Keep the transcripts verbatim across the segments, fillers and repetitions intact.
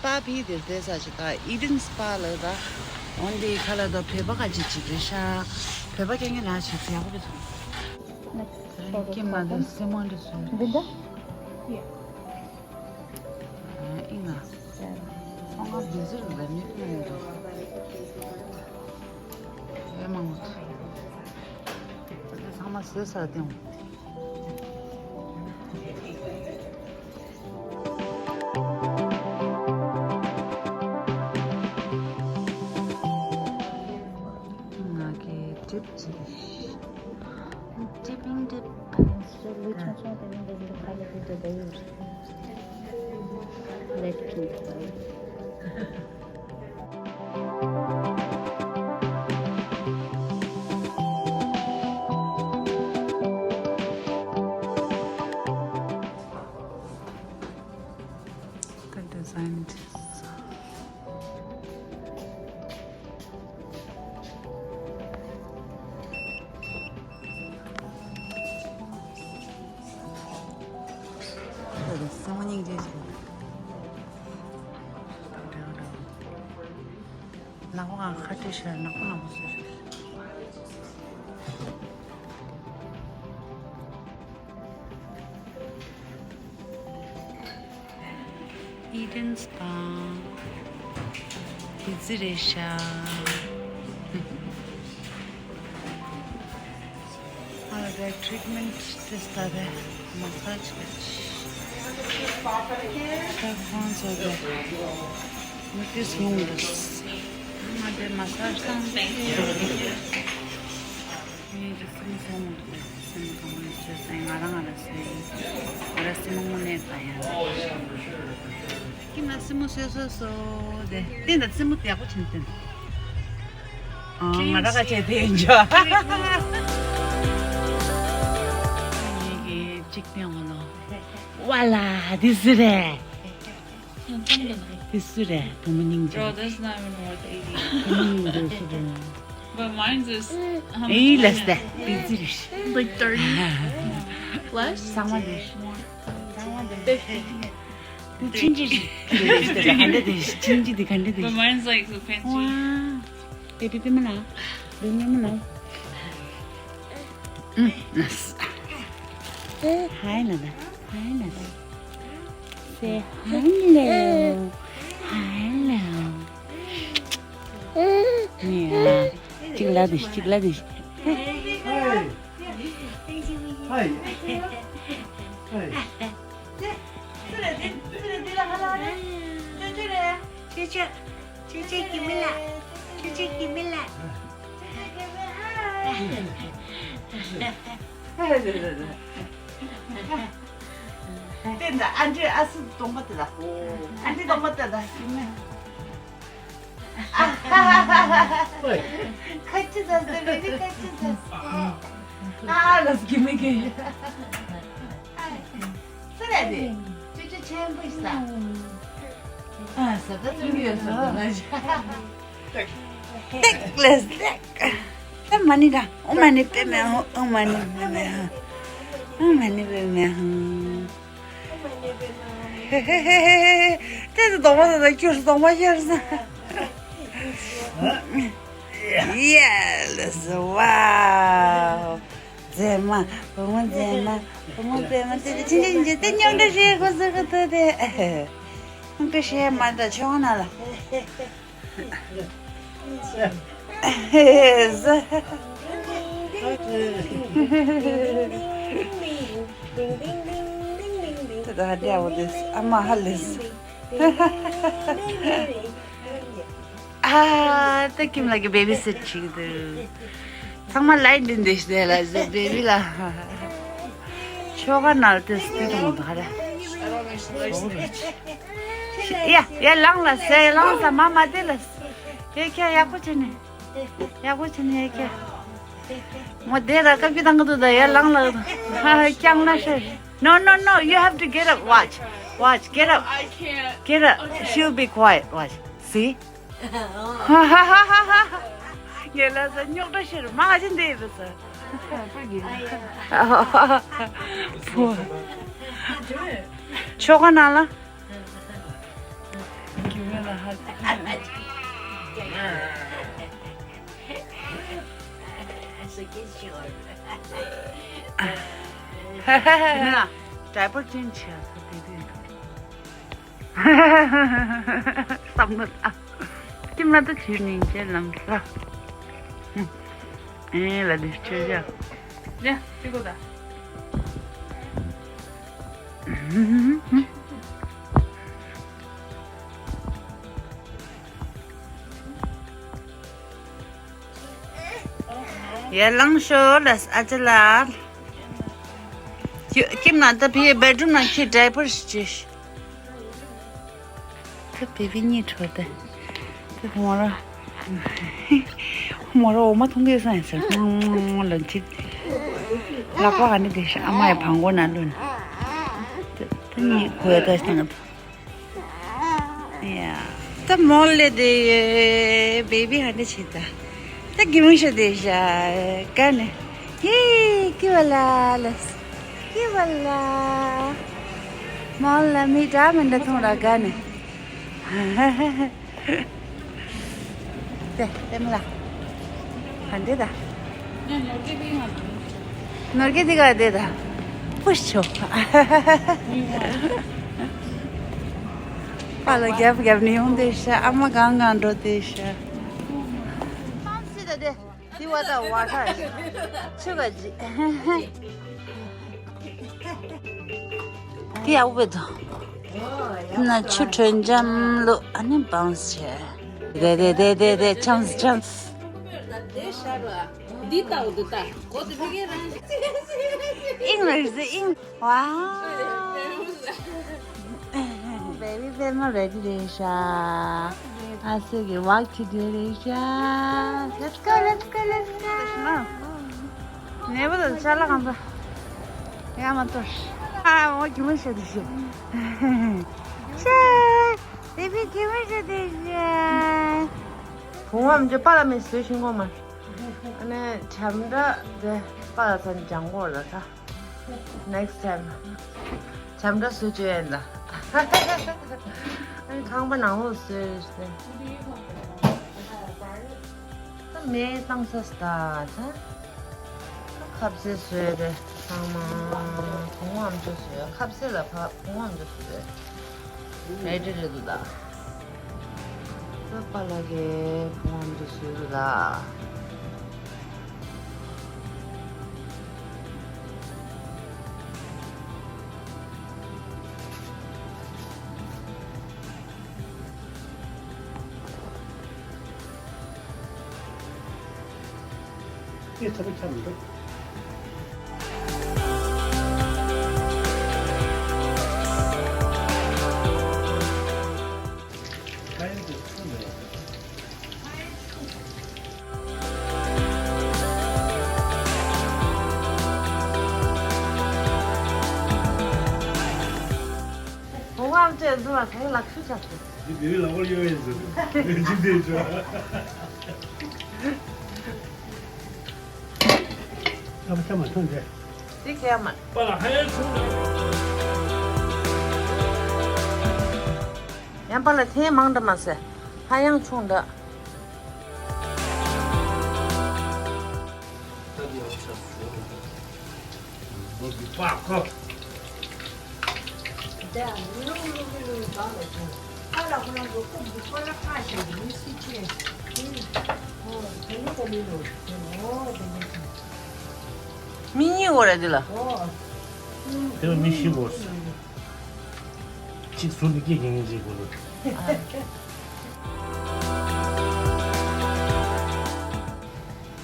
སྤ་ཕི་དེར་བསྡད་ས་ཞིག་ག་ཨི་ཌེན་སྤ་ལ་ད། འོན་ཏེ་ཁ་ལ་ད་བོད་པ་ག་ཅིག་ཅིག་རེད་ཤག་བོད་པ་སྐད་ངན་ལ་ཞིག་ཡག་པོ་རེད་ཚོ། ཀྱེ་མ་དང་སེ་མོ་འདི་ཚོ་འདི་འདྲ། ཨེ་ང་། ཚོང་ཁང་འདི་ཚོར་ལ་མི་ཕན་ཡོད་རེད། ཨེ་མ་འོ། ཚང་མ་བཟོས་ཚར་ཏེ་འོང་། ང་གི་ཌིབ་ཅིག་ཌིབ་པིང་ཌིབ། ལུས་ཆུང་ཆུང་དེ་ནི་འདི་འདི་ཁ་ལ་འདི་འདི་འདི་ཡོད་རེད། ལེད་ཕིང་ཁ་ལ། The design is སེམས་སྙིང་རྗེ་ཞིག་ནག་པོ་ང་ཁ་བྲིས་ཤར་ནག་པོ་ནག་པོ་ཟེར། ཨི་ཌེན་སྤ། དེ་ཙི་རེད་ཤག་ཨ་ལ་དེ་ཊི་རིཊ་མེན་ཊི་དེ་སྟ་དེ་མ་སཱཇ་ག་ཅི། ད་ཁོང་ཚོ་དེ་མི་དེ་སོང་འདུག་ང་དེ་མ་སཱཇ་བཏང་དེ། ངས་ཀྱི་སེམས་སོང་མི་འདུག་སེམས་གང་མོ་ཡོད་ཚོད་སེམས་ང་རང་ང་རང་སེམས་ང་རང་སེམས་མོ་དངོས་གནས་དང་ཡང་། ཀྱི་ང་སེམས་མོ་སོས་སོས་སོ་དེ་བསྟན་དང་སེམས་མོ་དེ་ཡག་པོ་བྱིན་བསྟན། ཨ་ང་རང་ག་བྱས་དེ་ཡིན་ཅོ། ངས་ཀྱི་གཅིག་བསྟན་འོ་ལོ། ཝ་ལ་དེ་སུ་རེད། དེ་སུ་རེད། བུ་མོ་སྙིང་རྗེ། Bro, this is not even worth eighty. བུ་མོ་སྙིང་རྗེ་སུ་རེད། But mine's is how much? ཨེ་ལས་ད་དེ་ཙི་རེད། Like thirty? Less? ཚང་མ་རེད། ཚང་མ་རེད། དེ་ཕྱིན་ཅི་ཕྱིན་ཅི་དེ་ག་འདྲ་དེ་ཕྱིན་ཅི་དེ་ག་འདྲ་དེ། But mine's like so fancy. Wow. Baby པད་མ་ལ། པད་མ་ལ། ཨུམ། Say hi ལ་ད། Hi ལ་ད། Say hello. Hello. ཡ། གཅིག་ལ་དུ་གཅིག་ལ་དུ། Hi. Hi. Hi. ཅོ་ཅོ། ཅོ་ཅོ། ཅོ་ཅོ་གི་མི་ལ། ཅོ་ཅོ་གི་མི་ལ། དེ་འདྲ་ཨ་འདྲེ་ཨ་སི་གདོང་པ་དེ་ལ། ཨ་འདྲེ་གདོང་པ་དེ་ལ། ཁ་ཅི་ཟ་ཟེར་རེ་རེ་ཁ་ཅི་ཟ། ཨ་ལ་སི་གི་མི་གི། སུ་རེད་དེ། ཅོ་ཅོ་ཆེན་པོ་ཞིག་ལ། ཨ་ཟ་ད་ཙུམ་གི་ཡོད་ཟ་ད་ལ་ཞིག་ཏེག་ལེས་ཏེག་ཨ་མ་ནི་ར། ཨོ་མ་ནི་པད་མ། ཨོ་མ་ནི་པད་མ། ཨོ་མ་ནི་པད་མ། ཧེ་ཧེ་ཧེ་ཧེ། དེ་ཚོ་གདོང་པ་ཟ་ད་ཁྱོད་གདོང་པ་ཤར་ས། Yes, wow. མཛེས་མ། བུ་མོ་མཛེས་མ། བུ་མོ་པད་མ་དེ་དེ་ཕྱིན་ཆད་ཕྱིན་ཆད་དེ་སྙོམས་འདྲ་བྱེད་དགོས་ཟེར་གི་འདུག་དེ། སྙོམས་འདྲ་བྱེད་མ་ད་ཆོག་ན་ལ། དེ་ད་ཧ་དེ་ཨ་བོ་དེ་ཨ་མ་ཧ་ལས། ཨ་ད་ཀིམ་ལགས་ཀྱི་བེ་བི་སིཊ་བྱེད་ཀྱི་འདུག་ཚང་མ་ལའེ་འདི་འདི་ཞིག་ལ་ཟེར་བེ་བི་ལ། ཆོ་ག་ནལ་ཏེ་སྟི་དང་མོ་དག་རེ། ཡ་ཡ་ལངས་ལ་ཟེར་ལངས་ས་མ་མ་དེ་ལ། ཡ་ཁྱེད་ཡག་པོ་བྱས་ནས། ཡག་པོ་བྱས་ནས་ཡ་ཁྱེད། མོ་དེ་ར་བཀའ་བཀྱོན་བཏང་གི་འདུག་ད་ཡ་ལངས་ལ། ཧ་ཧ་ཀྱང་ན་ཤེས། No, no, no, you have to get up. Watch, watch, get up. I can't. Get up. Okay. She'll be quiet. Watch. See? ཧ་ཧ་ཧ་ཧ། ངས་ལ་ཟ་རྙོག་དྲ་ཤེར་མ་ཅི་འདི་ཡིན་ཟ། ཕོ། ཆོ་ག་ནང་ལ། ཁྱིམ་ལ་ཧ་ཅང་། ཌའི་པར་ཅན་བྱས་ས་དེ་དུས། བསམ་བློ་ཨ། ཁྱིམ་ལ་ད་བྱིས་ནིང་ཅན་ལམ་ས། ཨེ་ལ་དེ་ཆོས་བྱ། ཡ་ཅི་གོ་ད། ཡར་ལངས་ཤོག་ལགས་ཨ་ཅག་ལགས། ཁྱོད་ཁྱིམ་ནང་ད་ཕི་བེད་རུམ་ནང་ཁྱེད་ཌའི་པར་ཞིག་བྱོས་ཤིག་ད་བེ་བི་གཉིས་ཁྲོད་དེ། ད་མོ་ར། མོ་ར་འོ་མ་འཐུང་གི་ཡོད་ས་ཡིན་ཟེར། མོ་མོ་ལ་ཅིག་ལག་པ་ག་ནས་དེ་ཤ་ཨ་མ་ཡི་བང་གོ་ན་ལོན། ད་ད་གཉིས་གོ་ཡ་ད་ཤ་ང་ད། ཡ། ད་མོ་ལེ་དེ་བེ་བི་ཧ་འདྲ་བྱེད་ད། ད་གི་མོ་ཤ་དེ་ཤ་ག་ནས། ཡེ་ཀི་བ་ལ་ལ། ཀི་བ་ལ། མོ་ལ་མི་འདྲ་མི་འདྲ་མཐོང་ར་ག་ནས། དེ་དེ་མ་ལ། ཧ་འདྲ་ད། ནོར་གི་དེ་ག་དེ་ད། ཕུ་ཤོ། པ་ལ་རྒྱབ་རྒྱབ་ནས་ཡོང་དེ་ཤ། ཨ་མ་གང་གང་འགྲོ་དེ་ཤ། ཏམ་སི་ད་དེ། དེ་བ་ད་བ་ཁ་ཆུ་ག་ཅི། དེ་ཡག་པོ་འདུག་ན་ཆུ་དྲོད་འཇམ་ལོ། ཨ་ནི་བང་སི་བྱས། དེ་དེ་དེ་དེ་དེ་ཆམ་སི་ཆམ་སི། འདི་ལྟ་བུ་འདི་ལྟ་གོ་དེ་ཕི་གེ་རང་། ཨིང་རེད་ཟེར་ཨིང་། ཝའོ། བེ་བི་པད་མ་རེ་ཌི་རེད་ཤག་ཨ་སེ་གི་ཝག་ཁྱི་དེ་རེད་ཤག Let's go, let's go, let's go. ནེ་བོ་དང་ཅ་ལག་གང་ཚ། ཡ་མ་གཏོགས། ཨ་འོ་གི་མོ་ཤ་དེ་ཤ། ཤ། བེ་བི་གི་མོ་ཤ་དེ་ཤ། བུང་བ་མི་འཇོ་པ་ལ་མི་བཟོས་ཤིང་གོ་མ། ཨ་ནི་བྱམས་སྒྲ་དེ་པ་ལ་ཚ་ནི་ལྗང་གོ་ལ་ཚ། Next time. བྱམས་སྒྲ་བཟོ་བཅོས་ཡིན་ད། ཨ་ནི་ཁང་པ་ནང་ལོགས་བཟོས་ཏེ། ད་མེ་བཏང་ས་སྟ་ད། ཁ་ཟས་བཟོས་རེད་ཚང་མ། བུང་བ་མཆོག་བཟོས། ཁ་ཟས་ལ་ཕ་བུང་བ་མཆོག་བཟོས། རེ་ཌི་རེད་འདུག་ད། ད་པཱ་ལགས་ཀྱིས་བུང་བ་མཆོག་བཟོས་འདུག་ད། ངས་ཚ་པོ་ཆགས་མི་འདུག་བུང་བ་མཆོག་འདུག་ལ་གང་ལག་ཤུ་ཆགས་སོང་། འདི་བེ་བི་ལག་པར་གཡོལ་ཡིན་ཟེར། འཇིག་རྟེན་ཆོག་ཨ་མ་ཆ་མ་ཐོན་ཏེ། འདི་གས་མ། པ་ལ་ཧ་ཡང་ཆུང་འདྲ། ཡང་པ་ལ་ཐེངས་མང་འདྲ་མ་ཟེར། ཧ་ཡང་ཆུང་འདྲ། མི་གཉིས་འོ་རེད་འདི་ལ། དེ་ལ་མི་བཞི་འོ། གཅིག་ཟུར་དུ་སྐད་རྒྱག་མཁན་ཅིག་དགོས་འདུག་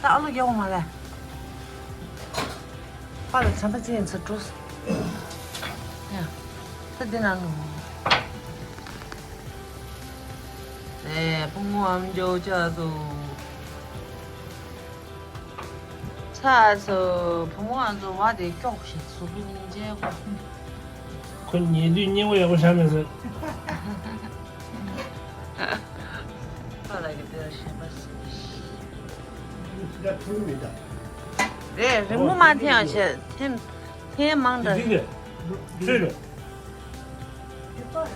ད་ཨ་ལོ་རྒྱག་འོང་མ་རེད། པ་ལ་བྱམས་པ་ཅན་ཚོ་འགྲོ། ཡ། ད་འདི་ན་ནོ། ཨེ་བུ་མོ་ཨམ་ཅོག་ཅག་ཏུ། ཚ་སོ་བུ་མོ་ཨ་ཚོ་བ་དེ་སྐྱོག་ཞིག་ཟུག་གི་ཉིན་ཅན་གོ། ཁོ་ཉལ་དུས་སྙིང་པོ་ཡག་པོ་བཞག་མེད་ཟེར། ཁོ་ལ་གི་དེ་ཞེན་པ་སྲིད། རེད། རིང་པོ་མ་འཐེན་ཡང་བྱས། འཐེན། འཐེན་མང་དྲགས། འདི་འདི་ཚོས་རེད།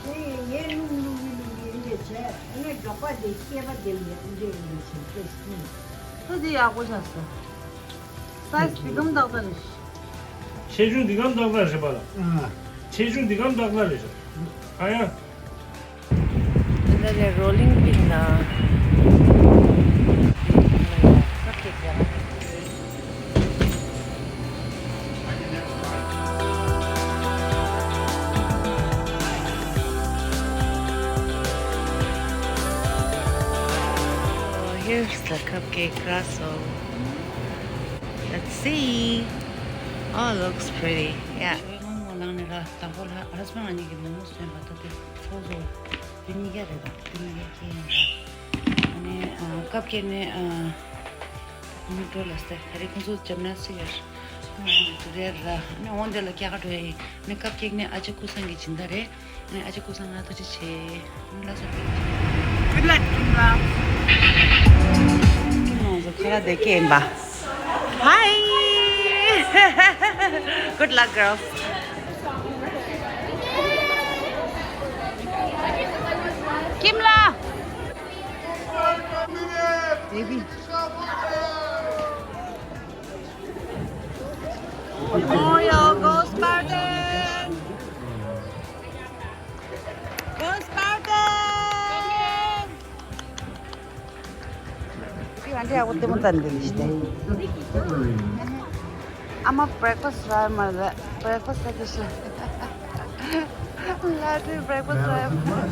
ཤེས་ཡས་ལུང་ལུང་གི་ལུང་གི་འདི་བྱས། ཨ་ནི་འབྲོག་པ་དེ་སྐྱེས་པ་དེ་ལས་འདི་འདི་བྱས་ཏེ་སྐྱེས། ད་འདི་ཡག་པོ་བཞག་སོང་། སའི་ཛི་འདི་གམ་ཏག་ཏག་རེད། ཆེ་ཆུང་འདི་གམ་ཏག་ཏག་རེད་པ་ལ། ཨ། ཆེ་ཆུང་འདི་གམ་ཏག་ཏག་རེད་ཤག་ཨ་ཡ། འདི་ལ་རོ་ལིང་པིན་ན། Oh, here's the cupcake croissant. Let's see. Oh, looks pretty. Yeah. ང་ངོ་ལངས་ནས་ལ་དང་པོ་ལ་ཧ་སི་བྷེན་ང་གཉིས་ཀྱིས་མོག་མོག་སོན་པ་ད་དེ་ཚོགས་གཙོ་དེ་གཉིས་ཀ་རེད་པ། དེ་གཉིས་ཀ་སྐྱེས་ཡིན་པ། ཨ་ནི་ཨ་ཀབ་ཀེག་ནི་ཨ་ཁོང་འགྲོ་ལ་སྟེ་ད་རེས་ཁོང་ཚོ་འཇམ་ན་སི་ཡར་དུ་རེད་ར། ཨ་ནི་འོང་དེ་ལ་སྐྱ་ཀ་འགྲོ་ཡ་ཡིན། ཨ་ནི་ཀབ་ཀེག་ནི་ཨ་ཅག་ཀུ་སང་གི་སྦྱིན་བདག་རེད། ཨ་ཅག་ཀུ་སང་ང་ཐུགས་རྗེ་ཆེ། ལགས་སོ། Good luck, Kimla. ཁྱེད་རང་ཚོ་ཁ་ར་བདེ་སྐྱེས་ཡིན་པ། Hi. Good luck, girls. Kimla. Baby. Memorial goes Spartan! Goes Spartan! དེ་ང་འདྲ་ཡག་པོ་ལྟད་མོ་ལྟ་འདི་ནི་ཤི་སྟེ། ཨ་མ་བྷི་རེག་ཕ་སི་རག་མ་རེད། བྷི་རེག་ཕ་སི་ཟ་གི་ཤི། ལ་དེ་བྷི་རེག་ཕ་སི་རག་མ།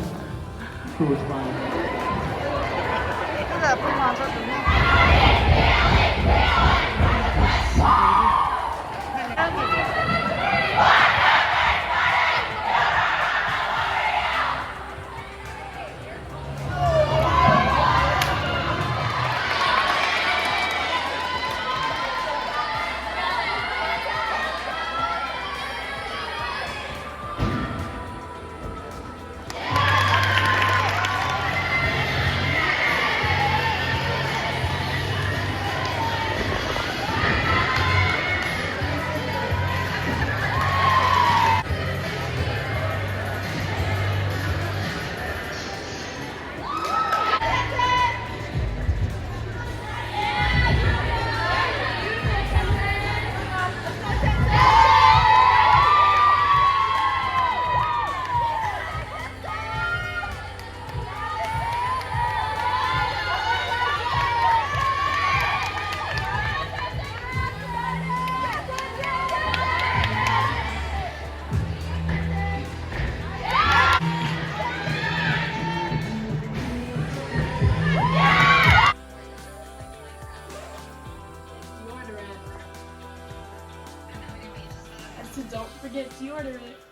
Deodorant. And so don't forget deodorant.